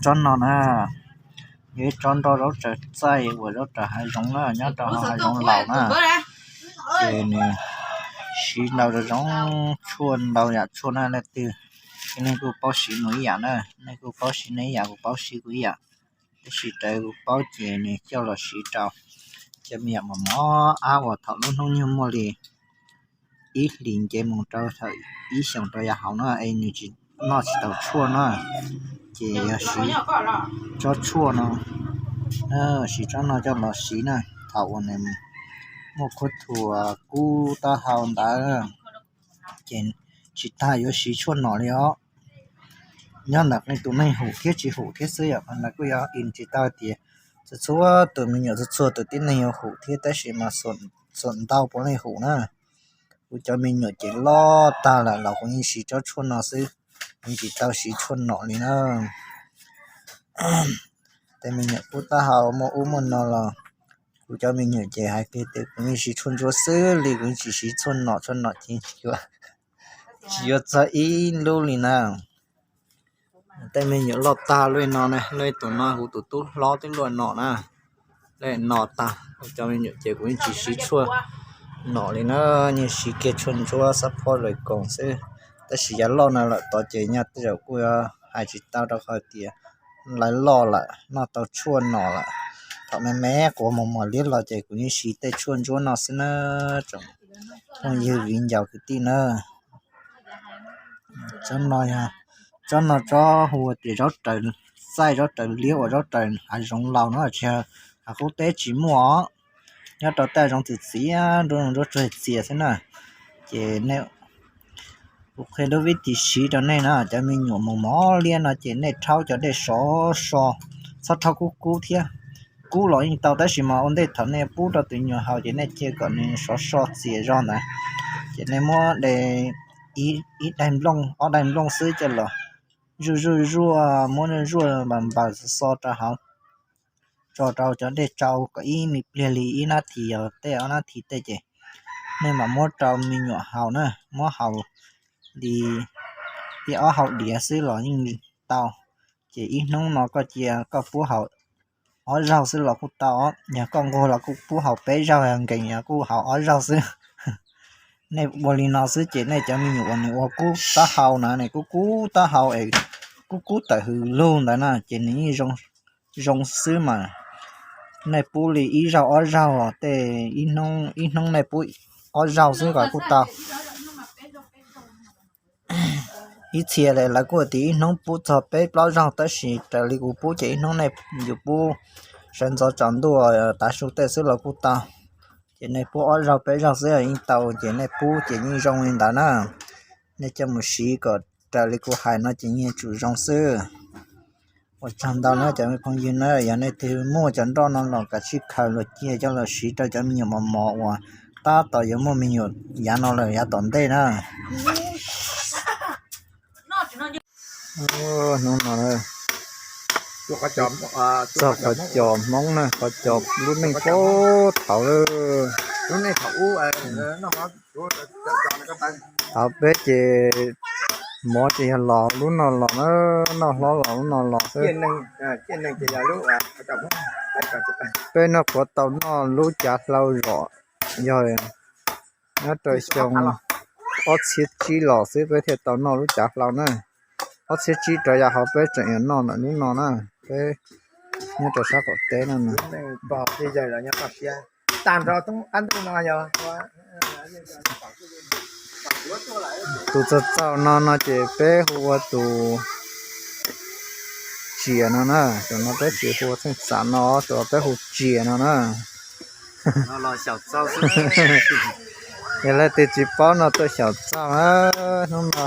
Tsob no na, yog ib tsob nroj zaub tsaws txaij uas zaub tsaws hav zoov na, nyob rau hav zoov laus na. Ces nws siv ntau zoo zoo tshuaj ntau yam tshuaj na leej twg. Ces nej kuj paub siv nws ib yam na, nej kuj paub siv nej ib yam, kuv paub siv kuv ib yam. Tab sis raws kuv paub ces nws coj los siv rau cov me nyuam mos mos ab uas thaum lub hnub nyoog muaj li ib hlis nce mus rau thaum ib xyoos rau yav hauv no es nws tsis noj tsis tau tshuaj na, ces yog siv tsob tshuaj no, siv tsob no coj los siv na, thaum uas nws muaj khuab thuas kub taub hau ntawd, ces tsis tas yuav siv tshuaj nom li os. Nyob ntawm qee tus neeg hum thiab tsis hum thiab xwb yom, lawv kuj yog in tsis tau tias txhua txhua tus me nyuam txhua txhua tus tib neeg yuav hum thiab, tab sis mas xuam ntau puav leej hum na. Kuv cov me nyuam ces loj tag lawm los kuv yeej siv tsob tshuaj no xwb, kuv tsis tau siv tshuaj nom li na. Tej me nyuam kub taub hau muaj ub muaj no los kuv cov me nyuam ces hais tias kuv yeej siv tshuaj ntsuab xwb li, kuv yeej tsis siv tshuaj nom, tshuaj nom ces tsis yuav txog ib lub li na. Tej me nyuam loj tag luaj no na, luaj tus no hu tus tub hlob twb luaj no na, luaj no tag. Kuv cov me nyuam ces kuv yeej tsis siv tshuaj nom li na, yeej siv kiag tshuaj ntsuab xab phob lawm koom xwb. Tab sis yav loj no lawm tod ces nyaj tej zaum kuj hais tsis tau rau qhov tias lawv loj lawm noj tau tshuaj nom lawm. Thaum me me quav mos mos liab los ces kuv yeej siv tej tshuaj ntsuab no xwb na, tsoom phooj ywg viv ncaus kwv tij na. Tsob no yog, tsob no tsob hu tias zaub raws txaij, zaub raws liab uas zaub raws hav zoov laus no, tsis, hav qub teb tsis muaj os. Nyob rau tej zoov txim txiv, nruab tsuag txias xwb na. Ces nej kuv qhia lub vib tis siv rau nej na, cov me nyuam mos mos liab no ces nej rhaub cov dej sov so, txhob rhaub kub kub thiab. Kub los yeej tau tab sis mas ua ntej thaum nej pub rau tus me nyuam haus ces nej cia kom nws sov so txias zog ntawd, ces nej muab de ib daim nplooj ob daim nplooj xwb coj los zuaj zuaj zuaj, muab zuaj npas npas xo rau hauv, tso rau cov dej tsau kom ib me pliag li ib nab this yog tej ob nab this tej ces nej mam muab rau me nyuam haus na, muab haus li ib ob hau diav xwb los yeej tau. Ces ib hnub no koj cia koj pub haus ob zaug xwb los kuj tau, yog koj nquag los kuj pub haus peb zaug, nkees los kuj haus ob zaug xwb. Nej ua li no xwb ces nej cov me nyuam uas nws ua kub taub hau na, nws kub kub taub hau es kub kub tawm hws lug ntawd na ces nws yeej zoo xwb mas. Nej pub li ib zaug ob zaug tej, ib hnub nej pub ob zaug xwb los kuj tau. Ib txhia lawv kuj tias ib hnub pub txog peb plaub zaug tab sis raws li kuv pub ces ib hnub nej yuav pub sawv ntxov tsaus ntuj tav su tej xwb los kuj tau. Ces nej pub ob zaug peb zaug xwb yeej tau ces nej pub ces yeej zoo li ntawd na. Nej coj mus siv kom raws li kuv hais no ces yeej tsum zoo xwb. Ua tsaug ntau na cov me phooj ywg na, yog nej twg muaj cov nroj no los kav tsij khaws los cia coj los siv rau cov me nyuam mos mos uas tab tom yuav muaj me nyuam yav no lawm yav tom ntej na. Hnub no txog qhov cos Hmoob na, qhov cos lub neej puag thaum lawm. Thaum peb ces mov ces yog los lub no los na, noj hlob los lub no los xwb. Peb noj qhuav tau noj lub cav hlau zom, yog nyob rau xyoo ob txhiab tsib los xwb peb thiaj tau noj lub cav hlau na. Ob txhiab tsib rov yav hauv peb tseem yuav noj ntawm lub no na. Peb nyob rau sab qaum teb no na. Tus txaus txaus no no ces peb hu ua tus tsias no na, tus no peb tsis hu txheej xav no, tus peb hu tsias no na. Yog leej twg tsis paub no tuaj xyaum txaug na, hnub no.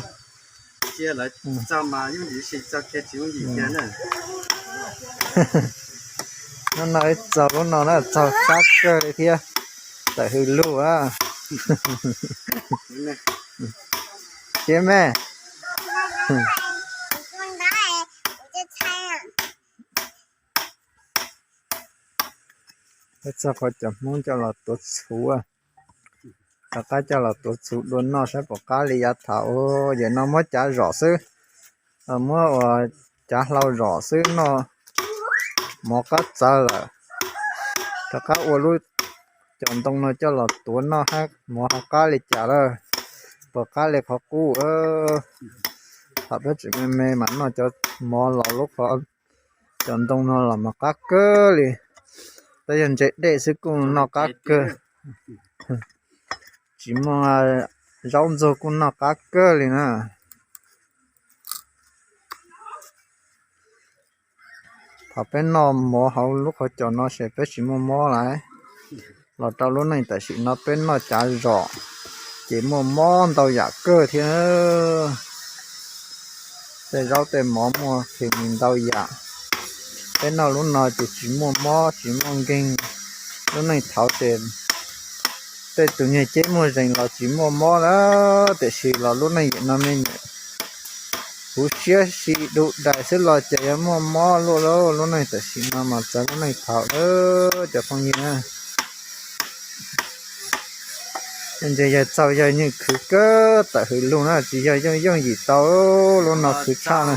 Hnub no ib txaug lub no na, txaug fab kawg li thiab, tawm hws lug a. Thiab me, peb txog qhov cov Hmoob coj los tuav txhuv. Rov qab coj los tuav txhuv dua noj saib puas qab li yav thaum ub. Yam no muab cav zom xwb, muab ua cav hlau zom xwb noj mov qab txawv lawm. Rov qab ua lub cov ntoo no coj los tuav noj hab mov ho qab li cas lawm, puas qab li qhov qub. Thaum peb tseem me me mas noj cov mov los lub qhov, cov ntoo no los mas qab kawg li. Tab yog ntse dej xwb kuj noj qab kawg, tsis muaj zaub ntxuag kuj noj qab kawg li na. Thaum peb noj mov hauv lub qhov cos no ces peb tsis muaj mob lawm. Los rau lub neej tam sim no peb noj cav zom ces muaj mob ntau yam kawg thiab. Tej zaub tej mov muaj phem ntau yam. Peb noj lub no ces tsis muaj mob tsis muaj nkeeg. Lub neej thaud ces tej tus niag ceb muaj zees los tsis muaj mob lawm, tiam sis los lub neej yam no me nyuam huv siab si du dais xwb los ces yuav muaj mob luaj lawm. Lub neej tam sim no mas txawv lub neej thaud lawm cov phooj ywg na. Ntses yawg txaug yawg yeej khwv kawg tawm hws lug na, tsis yog yooj yooj yim tau. Lub no khwv tshaj na.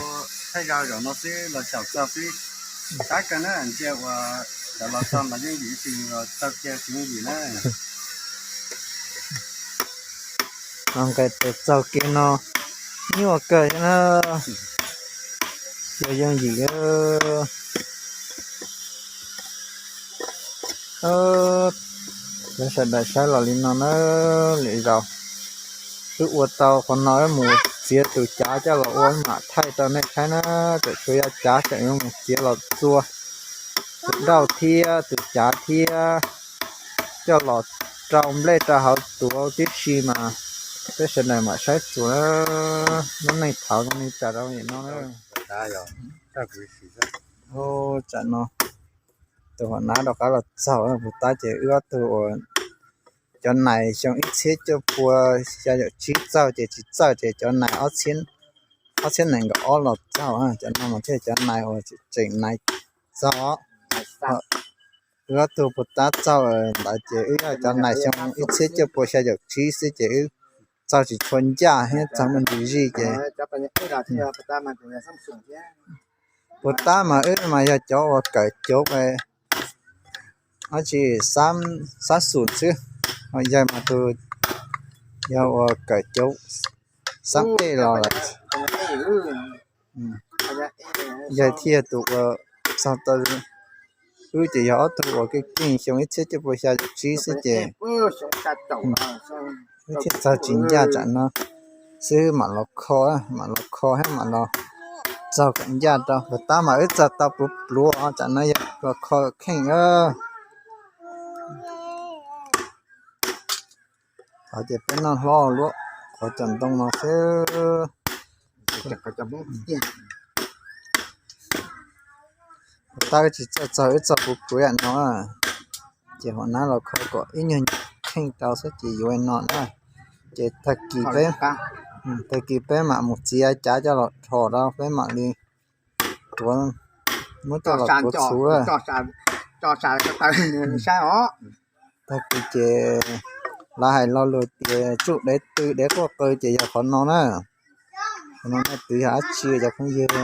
Nqes tes txaug kev no nyuaj kawg thiab na, yog yooj yim. Cov sawv daws saib los li no na, lwm zaus wb ua tau qhov no wb mus txiav tus cav coj los ua mam thaij rau nej saib na. Tseem tshuav yog cav tseem yuav mus txiav los txua tus dauj thiab tus cav thiab coj los rau nplej rau hauv tuav tib si mas peb sawv daws mam saib txuas lub neej thaud zoo li cas rau nim no na. Tsam no tus hau nab rov qab los txaug, puas tab ces wb ob tug uas cov nais xyoo ib txhiab cuaj pua xya caum tsib txaug ces tsis txawj ces cov nais ob txhiab nees nkaum ob los txaug. Cov no mas thiaj cov nais uas tseem nais txaug. Wb ob tug puas tab txaug ntawd ces wb yog cov nais xyoo ib txhiab cuaj pua xya caum tsib xwb ces wb txaug tsis tshua ncaj thiab txaug me ntsis zij ces puas tab mas wb mas yog cov uas kawm cauv dab tsi xab xum xwb, ho yawg mas tus yog uas kawm cauv xab tej los lawm. Yawg thiaj yog tus uas txog tau, wb ces yog ob tug uas keej keej xyoo ib txhiab cuaj pua xya caum tsib xwb ces wb thiaj txog tsis ncaj tsam no xwb mam los kho, mam los kho thiab mam los txaug kom ncaj rau. Puas tab mas wb txog tau pluav pluav tsam no yog los kho kheej. Thaud ces peb noj hlob luaj qhov cov ntoo no xwb. Puas tab wb tsis txawj txog, wb txog puv puv yam no, ces hua nab los kho kom ib nyuag kheej rau xwb ces yuav no na. Ces tag kis peb, tag kis peb mam mus txiav cav coj los rho rau peb mam li tuav, muab coj los tuav txhuv. Tag kis ces lawv hais lo lus tias tsuj dev tw dev quaj qw ces yog qhov no na. Qhov no nej twv yog dab tsi cov phooj ywg?